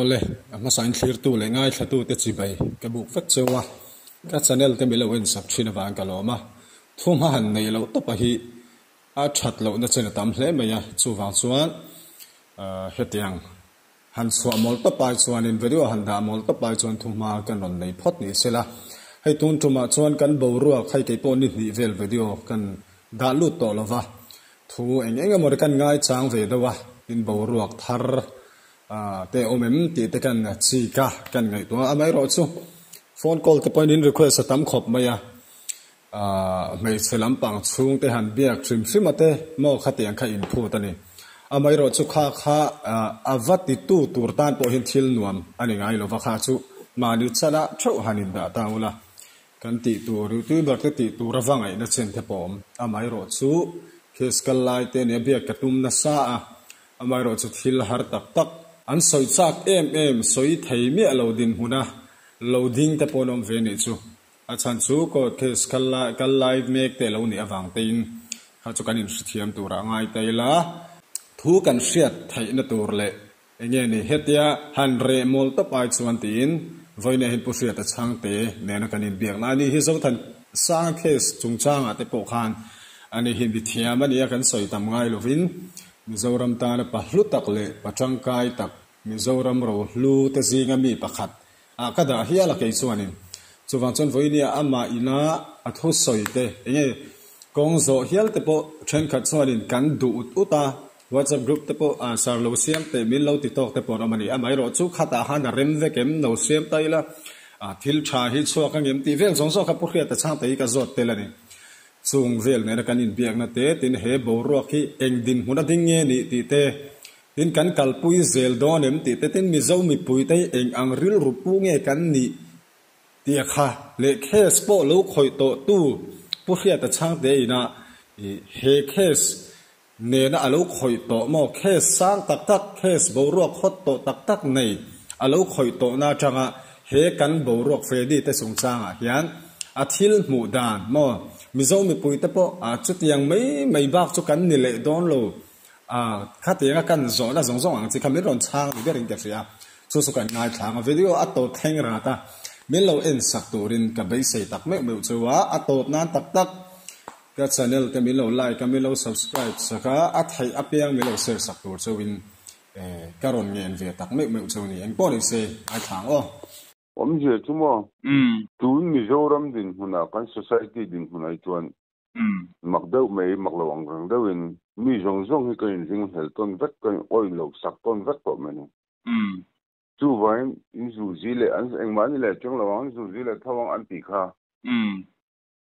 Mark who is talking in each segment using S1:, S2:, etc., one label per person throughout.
S1: Awle, a hmasain thlirtu leh ngaithlatute chibai ka buk vek cheu a, ka channel te milo en sak thin avang ka lawm a, thuma han nei loh tawpa hi a that lohna chen a tam hle mai a, chuvang chuan hetiang han chhuah mawl tawp ai chuanin video han dah mawl tawp ai chuan thuma kan rawn nei phawt ni sela, hei tun tumah chuan kan boruak hei keipawh ni hnih vel video kan dah lut tawh lova, thu eng eng emaw kan ngaichang ve deuh a, tin boruak thar te awm em tih te kan chik a, kan ngaihtuah a, amaherawhchu phone call te pawhin in request a tam khawp mai a, hmeichhe lampang chhung te han biak hrim hrim a te maw khatiang kha inphut a ni. Amaherawhchu kha kha a va titu tur tan pawh hian thil nuam a ni ngai lova kha chu mahni chala theuh han indah ta ula kan tih tur youtuber te tih tur a va ngaihna chen te pawh a awm. Amaherawhchu case kal lai te nia biak ka tum nasa a, Amaherawhchu thil har tak tak an sawi chak em em sawi thei miah lo dinhmuna lo ding te pawh an awm ve nih chu. A chhan chu court case kal lai kal lai mek te lo nih avang tein kha chu kan inhrethiam turah a ngai ta ila. Thu kan hriat theihna tur leh enge ni hetia han reh mawl tawp ai chuan tiin vawiin ah hian Pu Hriata Chhangte nena kan inbiakna a ni hi Zothan Sanga case chungchangah te pawh khan ani hi mithiam a nia kan sawi tam ngai lovin Mizoram tana pa hlu tak leh pa tangkai tak, Mizoram rohlu te zinga mi pakhat ah ka dah hial a kei chuanin. Chuvang chuan vawinia amah ina a thusawi te enge kawng zawh hial te pawh thenkhat chuanin kan duh ut ut a, WhatsApp group te pawh sar lo siam teh min lo ti tawk te pawh an awm a ni. Amaherawh chu khatah khan a rem vek em lo siam ta ila thil tha hi chhuak angem tih vel zawng zawng kha Pu Hriata chhangte hi ka zawt tel a ni. Chung vel nena kan inbiakna te, tin he boruak hi eng dinhmun a ding nge nih tih te, tin kan kalpui zel dawn em tih te, tin Mizo mipui te hi eng ang rilru pu nge kan nih tih a kha leh case pawh lo khawih tawh tu Pu Hriata Chhangte ina he case nena a lo khawih tawh maw case sang tak tak, case boruak hawt tawh tak tak nei a lo khawih tawhna atanga he kan boruak Freddy te chungchangah hian a thil hmuh dan maw Mizo mipui te pawh chutiang mai mai bak chu kan ni leh dawn lo a khatianga kan zawhna zawng zawng ang chi kha min rawn chhang ni berin ka hria chu chu kan ngaithlang a video a tawp thleng rat a min lo en sak turin ka beisei tak meuh meuh chu a a tawp nan tak tak. Ka channel te min lo like a, min lo subscribe sak a, a theih apiang min lo share sak tur chauhin ka rawn ngen ve tak meuh meuh chau a ni. Engpawh ni se, ngaithlang aw.
S2: Awmzia chu maw? Tun Mizoram dinhmunah kan society dinhmunah hi chuan mak deuh mai, mak lo ang reng deuhin mi zawng zawng hi kan inringhlel tawn vek, kan awih lo sak tawn vek tawh mai a ni. Chuvangin inzuzi leh an engmah ni leh cheng lo ang, inzuzi leh tho ang an tih kha.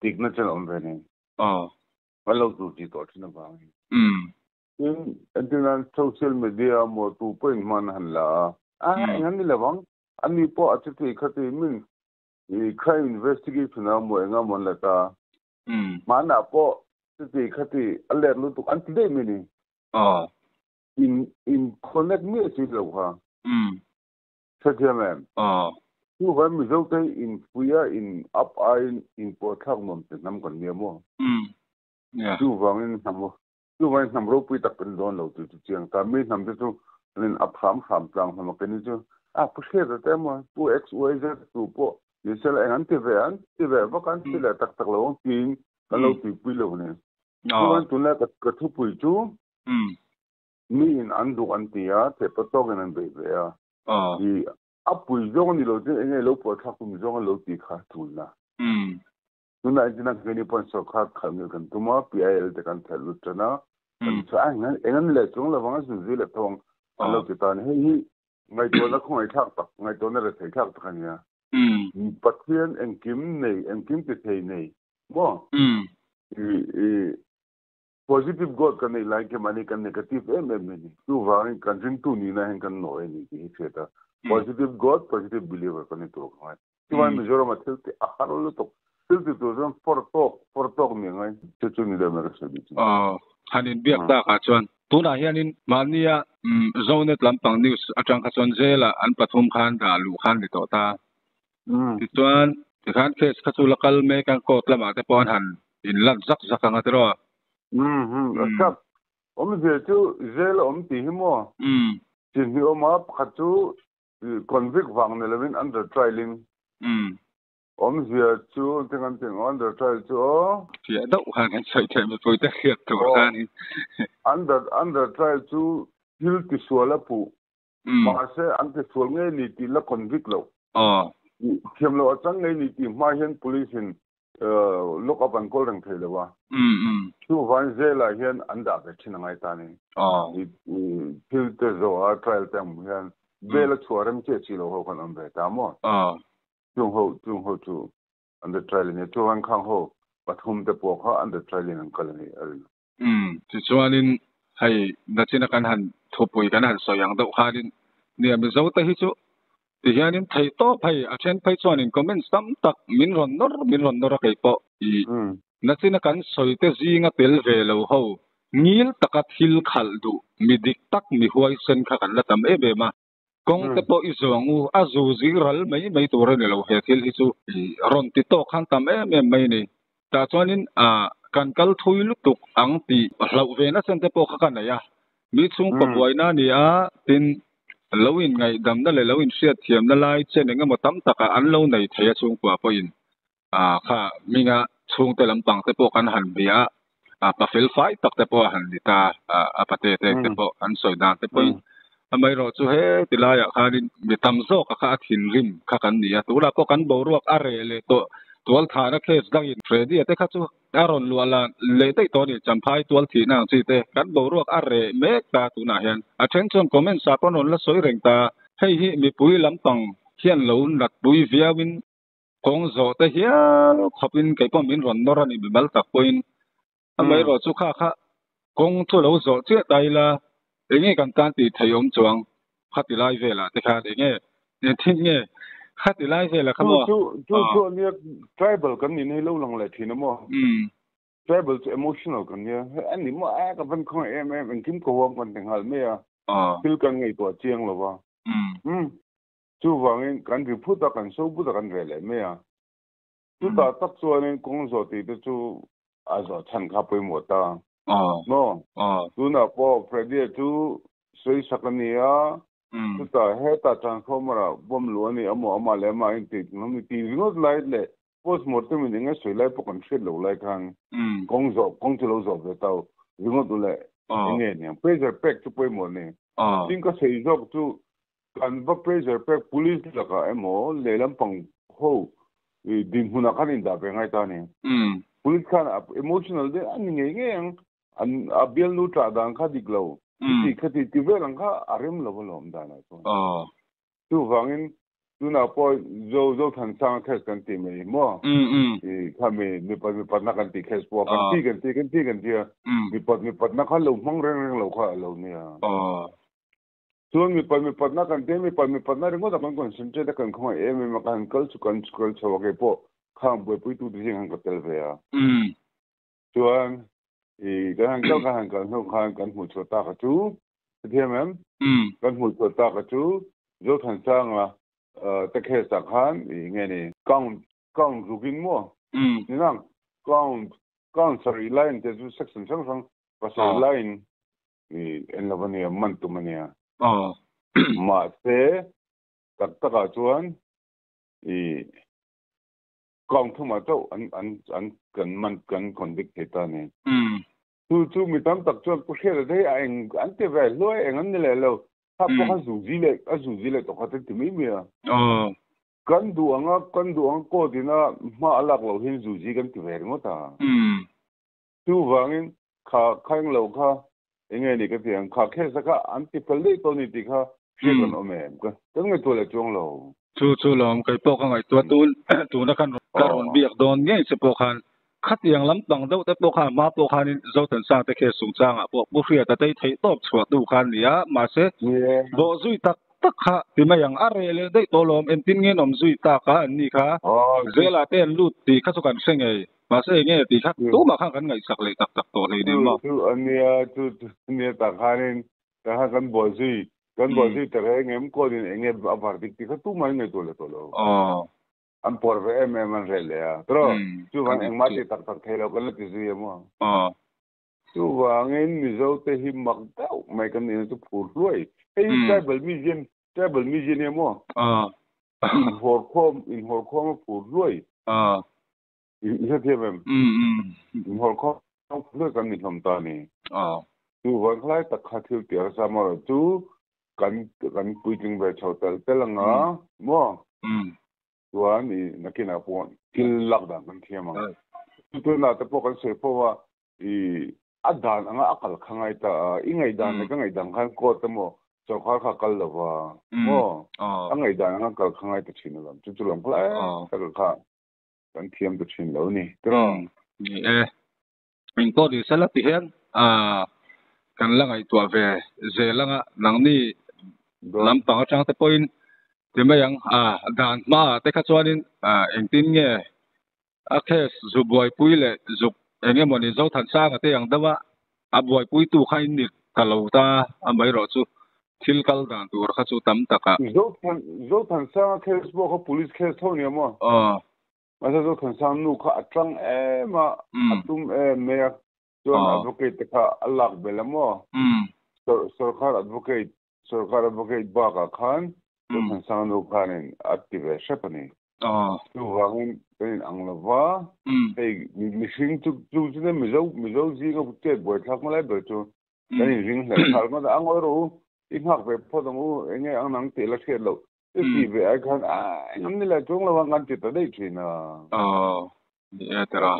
S2: Tikna chen awm ve nen.
S3: Aw.
S2: Kan lo tur tih tawh thin avangin.
S3: Umm.
S2: Tin, entirnan social media maw tu pawhin hman han la a. A eng an ni lo ang. Ani pawh a chuti khati min i crime investigation a maw enga maw an la ta.
S3: Umm.
S2: Hmanah pawh chuti khati a let lutuk an ti daih mai ni.
S3: Aw.
S2: In in connect miah si lo kha.
S3: Umm.
S2: Hrethiam em?
S3: Aw.
S2: Chuvang Mizote hi inpui a, in up aiin inpawhthlak nuam te hnam kan nia maw?
S3: Umm. Yeah.
S2: Chuvangin hnam, chuvangin hnam ropui tak kan dawn lo tih chu chiang ta. Mi hnam te chu an in up hram hram tlang hnam a keni chu a Pu Hriata te emaw, Pu XYZ tu pawh ni sela eng an ti ve an ti ve vak an ti leh tak tak lo ang tiin kan lo tuipui lo ni. Chuvangin tunlai ka thupui chu mi in an duh an ti a, theihpawh tawkin an beih ve a. I a pui zawng a ni lo chuan enge lo pawh thlak tum zawng a lo ti kha tulna. Tunah engtin keini pawn sawrkar khalh ngil kan tum a, PIL te kan thelh lut tan a, kan chhuah a, eng an ni leh chuang lovang a zunzui leh tho ang an lo ti ta a ni. Hei hi ngaihtuahna khawngaihthlak tak, ngaihtuahna retheithlak tak a ni a. Pathian engkim nei, engkim ti thei nei maw? I Positive God kan neih lai khi mahni kan negative em em mai ni. Chuvangin kan ringtu nihna hian kan nawi a ni tih hi hriat a. Positive God, positive believer kan ni tur ka ngai. Chuvangin Mizoram ah thil tih a har lutuk. Thil ti tur chuan for tawk, for tawk ni a ngai. Chu chu ni deuh mai ka sawi duh chu.
S3: Aw, han inbiak tak ah chuan tunah hianin mahnia Zonet lampang news atang kha chuan zela an pathum khan dah luh khan ni tawh ta. Tichuan tikhan case kha chu la kal mek a, court lamah te pawh an han inlan zak zak ang a tiraw?
S2: Sak, awmzia chu zel a awm tih hi maw? Chi hnih awm a, pakhat chu Convict vang ni lovin under trial in. Awmzia chu engtin kan tih ang under trial chu aw.
S3: Fiah deuh khan kan sawi theih mipui te hriat tur khan in.
S2: Under under trial chu thil tisual a puh. Mahse an tisual ngei ni tih la convict loh. Thiam loh a chang ngei ni tih hma hian police in lock up an kawl reng thei lo a. Chuvang jail ah hian an dah ve thin a ngai ta ni. Thil te zawh a trial te ang hian bail a chhuah rem chiah chi lo ho khan awm ve ta maw? Chung ho chung ho chu under trial a nia. Chuvang khang ho pathum te pawh kha under trial in an kal a ni a rin.
S3: Tichuanin hei nachina kan han thupui kan han sawi ang deuh khanin nia Mizo te hi chu tihianin thei tawp hei a then phei chuanin comments tam tak min rawn nawr min rawn nawr a kei pawh i nachina kan sawi te zinga tel ve lo ho ngil taka thil khalh duh mi dik tak mi huaisen kha kan la tam em em a. Kawng te pawh i zawng u, a zu zing ral mai mai tur a ni lo he thil hi chu. I rawn ti tawk khan tam em em mai a ni. Tah chuanin kan kal thui lutuk ang tih hlauh ve nasa te pawh kha ka nei a. Mi chhungkaw buaina a ni a, tin lo inngaihdamna leh lo inhriatthiamna lai chen eng emaw tam takah an lo nei thei a chhungkua pawhin. Kha hminga chhungte lampang te pawh kan han bia a, pa fel fai tak te pawh a han ni ta, a pate te te pawh an sawi dan te pawhin amaherawh chu he ti laiah khanin mi tam zawka kha a thinrim kha kan ni a, tunah pawh kan boruak a reh leh tawh tualthahna case dangin Freddy-a te kha chu a rawn luah lan leh daih tawh a ni, Champhai tualthihna ang chi te kan boruak a reh mek ta tunah hian a then chuan comments ah pawh an rawn la sawi reng ta, hei hi mipui lampang hian lo natpui viauin Kawng zawh te hial khawpin kei pawh min rawn nawr a ni mimal tak pawhin amaherawh chu kha kha kawng chu lo zawh chiah ta ila enge kan tan tih thei awm chuang kha ti lai velah te khan enge engtin nge kha ti lai velah kha maw
S2: Chu chu chu ania tribal kan nih na hi lo lang leh thin a maw? Tribal chu emotional kan nia ani maw a ka van khawngaih em em engkim ka huam kan ti nghal mai a thil kan ngaihtuah chiang lo va. Chuvangin kan ri phut a, kan so phut a, kan reh leh mai a. Chutah tak chuanin kawng zawh tih te chu a zawh chhan kha pawimawh ta. Maw? Tunah pawh Freddy-a chu sawisak a ni a, chutah hetah transformer-ah bomb luh a ni a maw, amah leh amah a intih tum a ni tih ringawt lai leh postmortem in eng nge sawi lai pawh kan hriat loh lai khan kawng zawh, kawng chu lo zawh ve ta ringawt u le eng nge niang. Pressure pek chu pawimawh a ni. Tin ka sawi zawk chu Kan va pressure pek police lakah emaw lehlam pang ho dinhmunah khan indah ve ngai ta a ni. Police khan a emotional deuh a ni ngei ngei ang, an a bialnu ṭah dan kha dik lo, chuti khati ti vel ang kha a rem lo alawm danah chuan. Chuvangin tunah pawh Zo Zothansanga case kan tih mai maw? I khami mipat mipatna kan tih case pawh kan ti kan ti kan ti kan ti a, mipat mipatna kha lo hmang reng reng lo kha a lo nia. Chuan mipa mipatna kan tia, mipa mipatna ringawt a kan concentrate a kan khawngaih em em a, ka han kal chu kan kal chho a kei pawh khang buaipui tute zing han ka tel ve a. Chuan i kan han kal kan han kal hnu khan kan hmuh chhuah tak a chu, hrethiam em? Kan hmuh chhuah tak a chu Zothansanga te case ah khan i nge ni count count rukin maw? Ni nang count count sarih line te chu section hrang hrang pasarih line I en lo a nia, man tum a nia. Mahse, tak takah chuan i count thumah chauh an an an kan man kan convict thei ta a ni. Chu chu mi tam tak chuan Pu Hriata te hi a eng an ti ve hluai eng an ni leh lo. Kha pawh kha zu zi leh a zu zi leh tawh kha te ti mai mai a. Kan duh anga kan duh anga court ina hma a lak loh hian zu zi kan ti ve ringawt a. Chuvangin kha khaeng lo kha enge ni ka ti ang, kha case kha an ti fel daih tawh ni tih kha hriat kan awm em? Ka kan ngaihtuah leh chuang lo.
S3: Chu chu lawm kei pawh ka ngaihtuah tun tuna khan ka rawn biak dawn ngei che pawh khan khatiang lampang deuh te pawh khan hma pawh khanin Zothansang te case chungchangah pawh Pu Hriata tei theih tawp chhuah tu khan ni a, mahse bawh zui tak tak kha ti mai ang, a reh leh daih tawh lawm, engtin nge an awm zui tak a an ni kha zelah te an lut tih kha chu kan hre ngei. Mahse enge tih kha tumah khan kan ngaihsak leh tak tak tawh hlei nen maw?
S2: Chu chu ania, chu chu ania tak khanin tak khan kan buai zui, kan buai zui ta reng em court in enge a var dik tih kha tumah in ngaihtuah leh tawh lo. An pawr ve em em an reh leh a, tiraw? Chuvang engmah tih tak tak thei lo kan la ti zui em aw? Chuvangin Mizote hi mak deuh mai kan nihna chu phur hluai. Hei hi tribal museum. Tribal mi zia nia maw? Inhawr khawm, inhawr khawm a phur hluai. I hrethiam em? Inhawr khawm a phur hluai kan ni hlawm ta a ni. Chuvang khalai tak kha thil tih harsa marawh chu kan kan puitling ve chho tel tel anga maw? Chuan i nakinah pawh thil lak dan kan thiam ang. Tunah te pawh kan sawi fo a, i a dan anga a kal kha ngai ta a, i ngaihdan leh ka ngaihdan khan court emaw sawrkar kha a kal lo va maw? A ngaihdan anga kal kha ngai ta thin alawm. Chu chu lawm khalai tak kha kan thiam ta thin lo a ni. Tiraw?
S3: Ni e. Eng pawh ni sela ti hian kan la ngaihtuah ve zel anga nangni lampang atang te pawhin ti mai ang dan hmaah te kha chuanin engtin nge a case zu buaipui leh zuk eng emawni Zothansanga te ang deuha a buaipuitu kha in ni ta lo ta a mai rawh chu thil kal dan tur kha chu tam takah.
S2: Zothansanga case pawh kha police case tho nia maw?
S3: Aw.
S2: Mahse Zothansanga nu kha a tang em a, a tum em mai a, chuan advocate te kha a lak belh a maw? Sorkar advocate Sorkar advocate bakah khan Zothansanga nu khanin a ti ve hrep a ni. Chuvangin kan in ang lo va, hei mihring chu chu chu Mizo Mizo zinga chet buaithlak hma lai ber chu kan in ring hlel nghal ngawt a, a ngawi rawh u, i nghak ve phawt ang u, enge ang nang tih la hriat loh i ti ve ai khan a engam ni lai chuang lo ang kan ti ta daih thin a.
S3: Aw, ni e tira.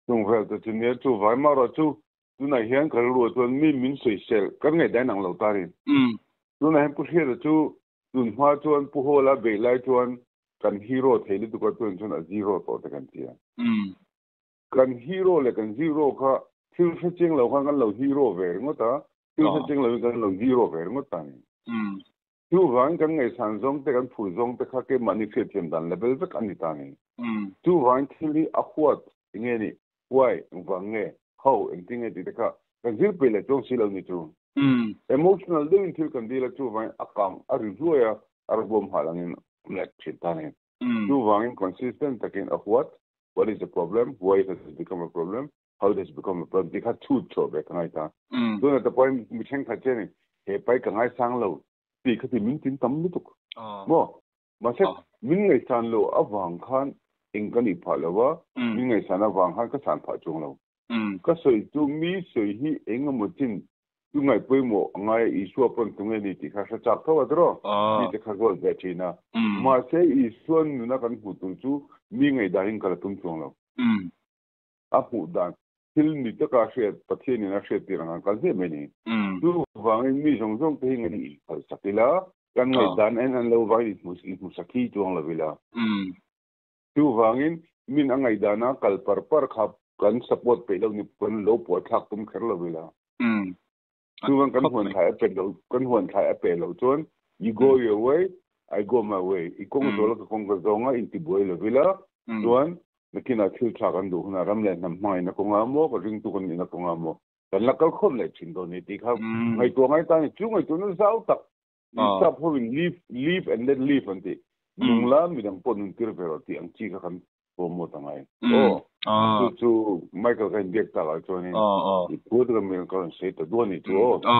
S2: Chung vel te chu nia chuvai marawh chu Tunah hian ka rilruah chuan mi min sawisel kan ngaihdan ang lo ta ni. Tunah hian Pu Hriata chu tun hma chuan Pu Hawla beih lai chuan kan hero thei lutuk a chuan chuan a zero tawh te kan ti a. Kan hero leh kan zero kha thil hre chiang lo khan kan lo hero ve ringawt a, thil hre chiang lovin kan lo zero ve ringawt ta ni. Chuvangin kan ngaihsan zawng te kan phur zawng te kha keimahni hriatthiam dan level vek a ni ta ni. Chuvangin thil hi a huat enge ni, why, engvang nge, how, engtin nge tih te kha kan zir peih leh chuang si lo ni chu. Emotional deuhin thil kan dil a chuvangin a kang a ri hluai a, a rabuam hal angin awm leh thin ta ni. Chuvangin consistent takin a huat, what is the problem, why it has become a problem, how it has become a problem tih kha chhut chhuah ve ka ngai ta. Tunah te pawhin mi thenkhat chuanin he pai ka ngaisang lo tih kha ti min tin tam lutuk maw? Mahse min ngaihsan loh avang khan eng ka nih phah lo va, min ngaihsan avang khan ka san phah chuang lo. Ka sawi chu mi sawi hi eng emaw chin chu ngaih pawimawh a ngai a, Isua pawn tunge ni tih kha hre chak tho a tiraw? Mi te kha ruat ve thin a. Mahse Isua nuna kan hmuh tur chu mi ngaihdahin ka la tum chuang lo. A hmuh dan thil ni taka hriat Pathianin a hriat tir ang an kal hliah mai ni. Chuvangin mi zawng zawng te hi ngai i phal sak ila, kan ngaihdan en an lo vangin i hmu sak hi chuang lo ila. Chuvangin min a ngaihdana kal par par kha kan support peih lo ni kan lo puah thlak tum kher lo ila. Chuvang kan huan thlai a pe lo kan huan thlai a pe lo chuan you go your way I go my way i kawng zawl ka kawng ka zawng a intibuai lo ila chuan nakinah thil tha kan duh hunah ram leh hnam hmangaihna kawnga maw ka ringtu kan nihna kawnga maw kan la kal khawm leh thin dawn ni tih kha ngaihtuah ngai ta ni chu ngaihtuahna zau tak sap hovin live live and let live an ti nung la midang pawh nun tir ve rawh tih ang chi kha kan promote a ngai. Aw, chu chu Michael ka inbiak takah chuanin i phur taka mi ka rawn sawi ta duah a ni chu aw.